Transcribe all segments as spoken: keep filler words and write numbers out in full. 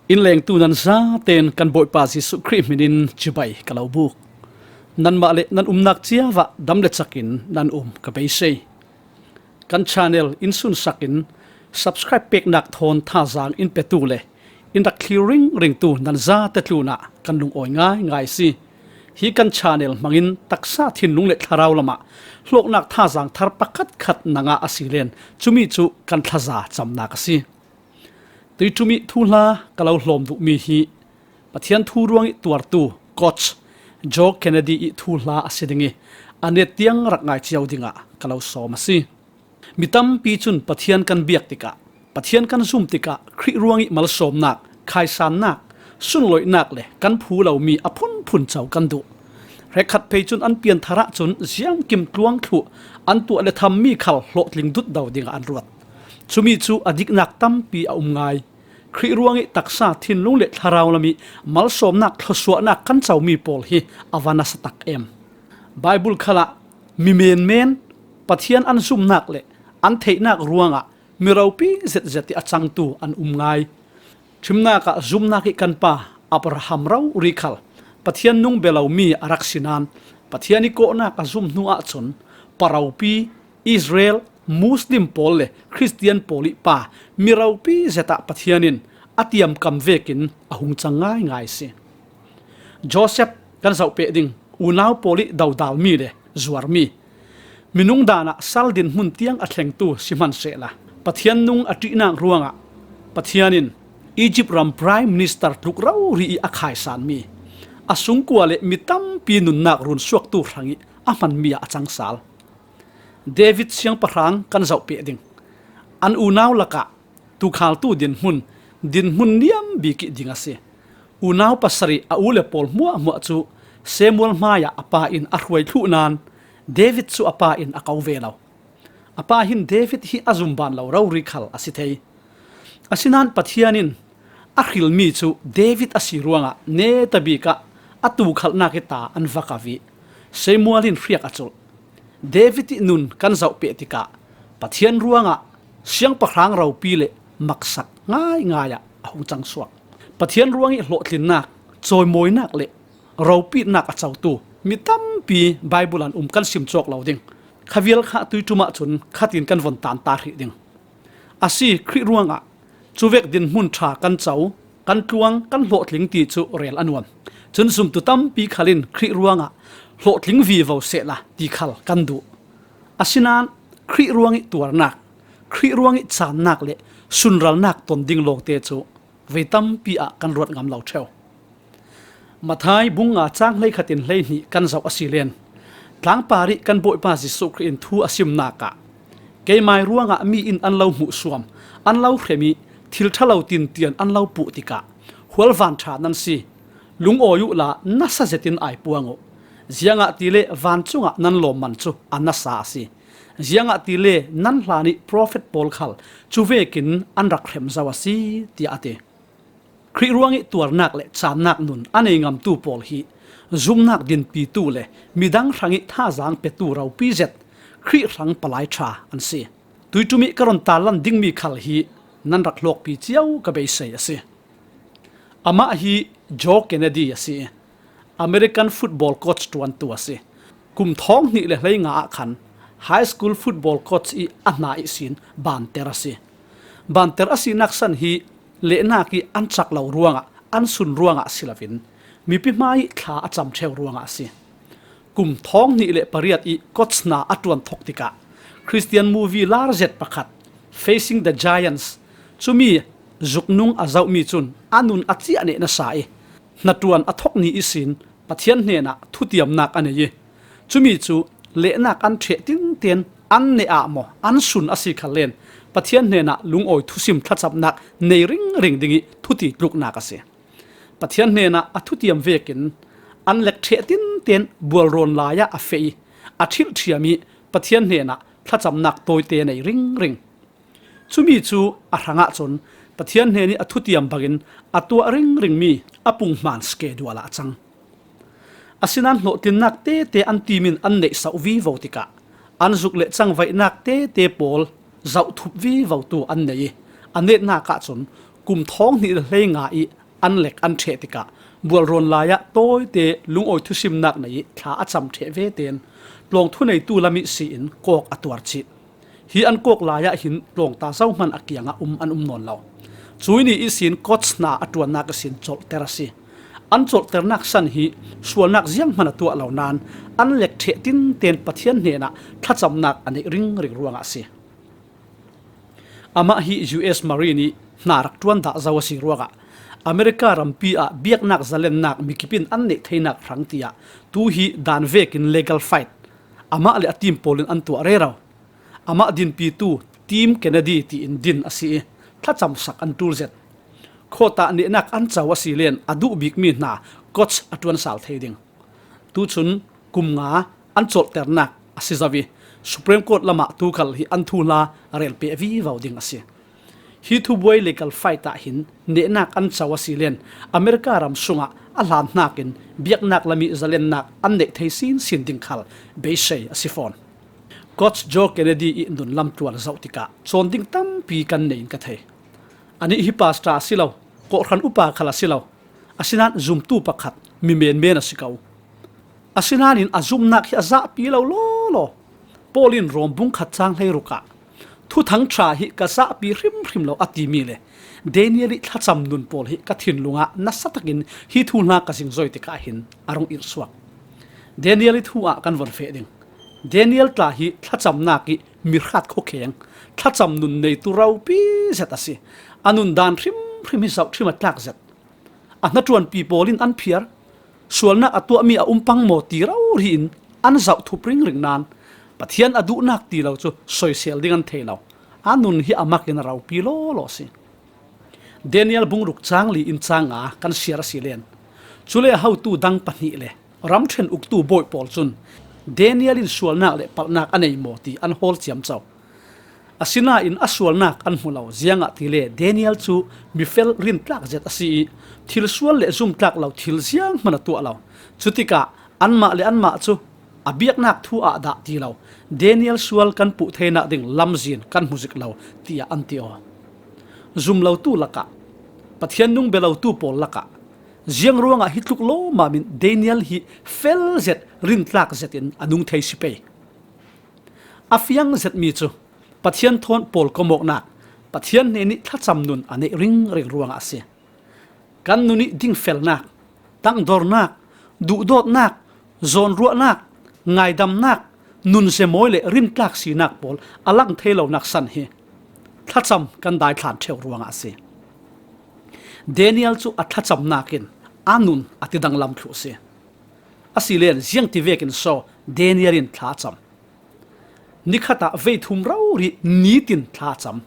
In lengtu nan zaten kan Bawipa Jesuh Khrih hminin chibai ka lo buk. Nanmah le nan umnak ciavah dam le cakin nan um ka beisei. Kan channel in sunsakin subscribe peknak thawn thazaang in petu le in rak thlir ringringtu nan zate tlunah kan lungawi ngaingai si. Hi kan channel hmangin taksa thinlung le thlarau lamah hlawknak thazaang thar pakhatkhat na ngah a si len, cumi cu kan thlaza camnak a si. Tuiṭum ih thuhla ka lo hlawm duhmi hi Pathian thu ruangih tuartu coach Joe Kennedy ih thuhla a si ding ih a net tiang rak ngai cio dingah ka lo sawm a si. Mi tampi cun Pathian kan biak tikah, Pathian kan zum tikah Khrih ruangih malsawmnak, khaisannak, sunloihnak le kan phu lomi a phunphun co kan duh. Hrekkhat phei cun an pianthar ahcun ziangkim tluang thluh an tuah le thammi khal hlawhtling dutdo dingah an ruat. Cumi cu a diknak tampi a um ngai. Khrih ruangih taksa thinlung le thlarau lamih malsawmnak thluasuahnak kan comi pawl hi a va nasa tak em! Baibal khalah mi menmen Pathian an zumnak le an theihnak ruangah mi ropi zetzet ih a cangtu an um ngai. Ṭhimnak ah zumnak ih kan pa Abraham rori khal Pathian nung bia lomi a rak si nain Pathian ih kawhnak a zum hnu ahcun pa ropi, Israel, Muslim pawl le Khristian pawl ih pa mi ropi zet ah Pathian in a tiamkam vekin a hung cang ngaingai si. Joseph kan zohpeh ding unau pawl ih dodalmi le zuarmi, minung dan ah sal dinhmun tiang a thlengtu sihmansehla Pathian nung a ṭihnak ruangah Pathian in Egypt ram Prime Minister tluk rori ih a khaisanmi, a sungkua le mi tampi nunnak runsuaktu hrangih a hmanmi ah a cang sal. David siangpahrang kan zohpeh ding. An unau lakah tukhaltu dinhmun, dinhmun niam bik ih ding a si. Unau pasarih a u le pawl hmuahhmuah cu Samuel hmaiah a pa in a hruai thluh nain David cu a pa in a ko ve lo. A pa hin David hi a zumban lo rori khal a si thei. Asinain Pathian in a hrilmi cu David a si ruangah netabik ah a tukhalhnak ih ta an va kap ih Samuel in hriak a culh. David ih nun kan zohpeh tikah Pathian ruangah siangpahrang ropi le maksak ngaingai ah a hung cangsuak. Pathian ruangih hlawhtlinnak, cawimawinak le ropitnak a cotu mi tampi Baibal ah an um, kan sim cawk lo ding. Khavial kha tuiṭum ahcun khatin kan von tan ta hrih ding. A si, Khrih ruangah cuvek dinhmun ṭha kan co, kan tluang, kan hlawhtling ti cu rel a nuam. Cun zumtu tampi khal in Khrih ruangah hlawhtling vivo sehla ti khal kan duh. Asinain Khrih ruangih tuarnak, Khrih ruangih caannak le sunralnak ton ding lawngte cu vei tampi ah kan ruat ngam lo ṭheu. Matthai bung nga cang hleikhat in hleihnih kan zoh a si len, tlangpar ih kan Bawipa Jesuh Khrih in thu a simnak ah, "Keimai ruangah mi in an lo hmuhsuam, an lo hrem ih thil ṭha lo tintian an lo puh tikah hualvan ṭha nan si. Lungawi uhla nasa zetin ai puang uh, ziangahtile vancung ah nan lawmman cu a nasa a si. Ziangahtile nan hlan ih profet pawl khal cuvekin an rak hrem zo a si," tiah a ti. Khrih ruangih tuarnak le caannak nun a nei ngamtu pawl hi zumnak dinpitu le midang hrangih thazaang petu ropi zet Khrih hrang palai ṭha an si. Tuiṭum ih ka run tarlan dingmi khal hi nan rak hlawkpi cio ka beisei a si. Amah hi Joe Kennedy a si. American football coach ṭuantu a si. Kum thawng hnih le hleinga ah khan high school football coach ih a hna ihsin banter a si. Banter a sinak san hi lehnak ih an cak lo ruangah, an sun ruangah si loin mipi hmai ih thla a cam ṭheu ruangah a si. Kum thawng hnih le pariat ih coach hna a ṭuan thok tikah Khristian movie lar zet pakhat, Facing the Giants, cumi zuknung a zohmi cun a nun a ciah neh nasa ih hnaṭuan a thok ni ihsin Pathian hnenah thutiamnak a nei ih, cumi cu lehnak an ṭheh tinten an neh ah maw, an sun a si khallen Pathian hnenah lungawi thusim thlacamnak nei ringring dingih thuti tluknak a si. Pathian hnenah a thutiam vekin an lek ṭheh tinten bualrawn lai ah a feh ih a ṭhilh ṭhiam ih Pathian hnenah thlacamnak tawite nei ringring. Cumi cu a hrangah cun Pathian hnenih a thutiam bangin a tuah ringringmi a punghman schedule ah a cang. Asinain hlawhtlinnak tete an tim in an neihsauh vivo tikah an zuk le cangvaihnak tete pawl zohthup vivotu an nei ih a netnak ahcun kum thawng hnih le hleinga ih an lek an ṭheh tikah bualrawn lai-ah tawite lungawi thusimnak nei ih thla a cam ṭheh vetein tlawng thuneitu lam ihsi-in kawk a tuar cih. Hi an kawk lai-ah hin tlawngta zohman a kiangah um an um nawn lo. Cuih ni ihsin Koch hna a ṭuannak ihsin colhter a si. An colhternak san hi sualnak zianghman a tuah lo nain an lek ṭheh tinten Pathian hnenah thlacamnak a neih ringring ruangah a si. Amah hi U S Marine ih hna rak ṭuan dah zo a si ruangah America rampi ah biaknak zalennak mikip in an neih theinak hrang tiah tu hi dan vekin legal fight amah le a team pawl in an tuah rero. Amah dinpitu Team Kennedy tiin din a si ih thlacamsak an ṭul zet. Court ah nehnak an co a si len a duh bikmi hna Koch a ṭuan sal thei ding. Tuchun kum nga an colhternak a si zo ih Supreme Court lamah tu khal hi an thuhla a rel peh vivo ding a si. Hi thubuai legal fight ah hin nehnak an co a si len America ram sungah a hlan hnakin biaknak lam ih zalennak an neih thei sinsin ding khal beisei a si fawn. Koch Joe Kennedy ih nun lam ṭual zoh tikah cawn ding tampi kan nei in ka thei. Anih hi pastor a si lo, kawhhran upa khal a si lo, asinain zumtu pakhat mi menmen a si ko. Asinain a zumnak hi a zahpi lo lawlaw. Paul in Rom bung khat cang hleiruk ah Thuthang ṭha hi ka zahpi hrimhrim lo a timi le Daniel ih thlacam nun pawl hi ka thinlung ah nasa takin hi thuhla ka zingzoi tikah hin a rung irhsuak. Daniel ih thu ah kan von feh ding. Daniel tla hi thlacamnak ih mi hrat khuakheng, thlacam nun neitu ropi zet a si. A nun dan hrimhrim hi zohṭhim a tlak zet. A hnaṭuanpi pawl in an phiar, sualnak a tuahmi a um pang maw ti rori in an zoh thup ringring nain Pathian a duhnak ti lo cu soisel ding an thei lo. A nun hi a mak in a ropi lawlaw a si. Daniel bung ruk cang li in cang nga kan siar a si len. Cule hotu dang pahnih le ramṭhen uktu bawi pawl cun Daniel in sualnak le palhnak a nei maw ti an hawl ciamco. Asinain a sualnak an hmu lo, ziangahtile Daniel cu mifel rintlak zet a si ih thil sual le zumtlak lo thil zianghman a tuah lo. Cutikah anmah le anmah cu a biaknak thu ah dah ti lo, Daniel sual kan puh theinak ding lamzin kan hmu zik lo, tiah an ti aw. Zum lotu lakah, Pathian nung bia lotu pawl lakah, ziang ruangah hi tluk lawmmam in Daniel hi fel zet, rintlak zet in a nung thei si pei. A fiang zetmi cu Pathian thawn pawlkom awknak, Pathian hnenih thlacam nun a neih ringring ruangah a si. Kan nun ih dingfelnak, tangdornak, duhdawtnak, zawnruahnak, ngaidamnak, nunzemawi le rintlak sinak pawl a lang thei lonak san hi thlacam kan daithlan ṭheu ruangah a si. Daniel cu a thlacamnak in a nun a tidanglam thluh a si. Asilen ziangti vekin so Daniel in thla a cam? Nikhat ah vei thum rori nitin thla a cam.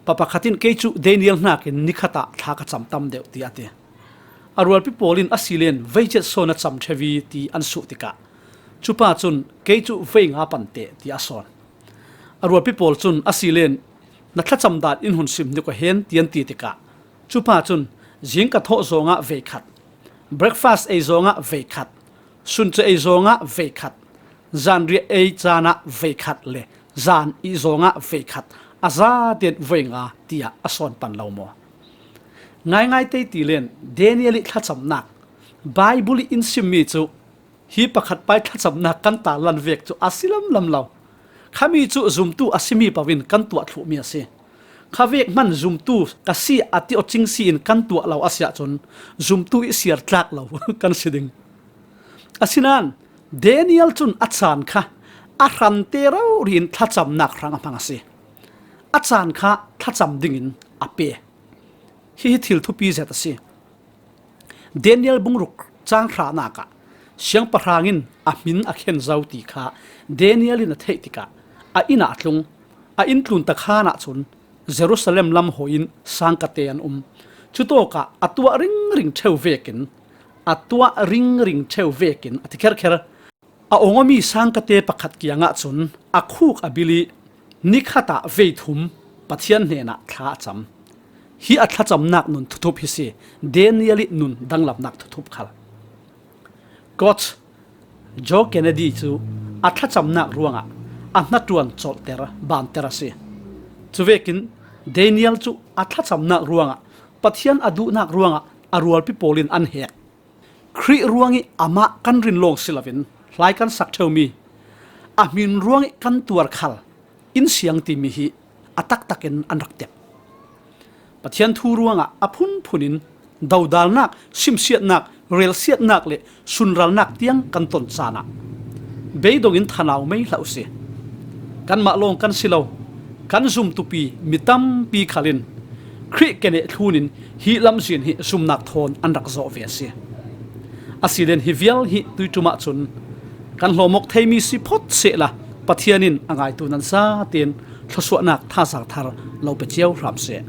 Pa pakhat in, "Kei cu Daniel hnakin nikhat ah thla ka cam tam deuh," tiah a ti. A rualpi pawl in, "Asilen vei cet so na cam ṭheu i?" ti an sut tikah cupa cun, "Kei cu vei nga pante," tiah a sawn. A rualpi pawl cun, "Asilen na thlacam dan in hun sim hnik uh hen," tiah an ti tikah cupa cun, "Zing ka thawh zawngah vei khat, breakfast ei zawngah vei khat, sunce ei zawngah vei khat, zanriah ei caan ah vei khat le zan ih zawngah vei khat, a zaten vei nga," tiah a sawn pan lo maw? Ngaingai tei ti len, Daniel ih thlacamnak Baibal ih in simmi cu hi pakhat pa ih thlacamnak kan tarlan vek cu a si lamlam lo. Khami cu zumtu a simi paoh in kan tuah thluhmi a si. Khavek hman zumtu ka si a ti aw cing si in kan tuah lo a si ahcun zumtu ih siar tlak lo kan si ding. Asinain Daniel cun a caan kha a hrante rori in thlacamnak hrang a hmang a si. A caan kha thlacam dingin a pe. Hihi thil thupi zet a si. Daniel bungruk cang hranak ah siangpahrang in a hmin a khen zo ti kha Daniel in a theih tikah a inn ah a tlung. A inn tlun takhan ahcun Jerusalem lam hawi in sangkate an um. Cutawkah a tuah ringring ṭheu vekin, a tuah ringring ṭheu vekin a ti kherkher. A ong awmi sangkate pakhat kiangah cun a khuk a bil ih, "Nikhat ah vei thum Pathian hnenah thla a cam. Hi a thlacamnak nun thuthup hi si, Daniel ih nun danglamnak thuthup khal." Koch Joe Kennedy cu a thlacamnak ruangah a hnaṭuan colhter, banter a si. Cuvekin Daniel cu a thlacamnak ruangah Pathian a duhnak ruangah a rualpi pawl in an hek. Khrih ruangih amah kan rin lawng si loin hlai kan sak ṭheumi, a hmin ruangih kan tuar khal in siang timi hi a taktakin an rak tep. Pathian thu ruangah a phunphun in dodalnak, simsiatnak, relsiatnak le sunralnak tiang kan ton caan ah beidongin thanau mei hlah uh si. Kanmah lawng kan si lo, kan zumtupi mi tampi khal in Khrih keneh thlun in hi lamzin hi zumnak thawn an rak zawh ve a si. Asilen hi vial hi tuiṭum ahcun kan hlawm awk theimi si phawt sehla Pathian in a ngaitu nan zaten thluasuahnak thazang thar lo pe cio hram seh.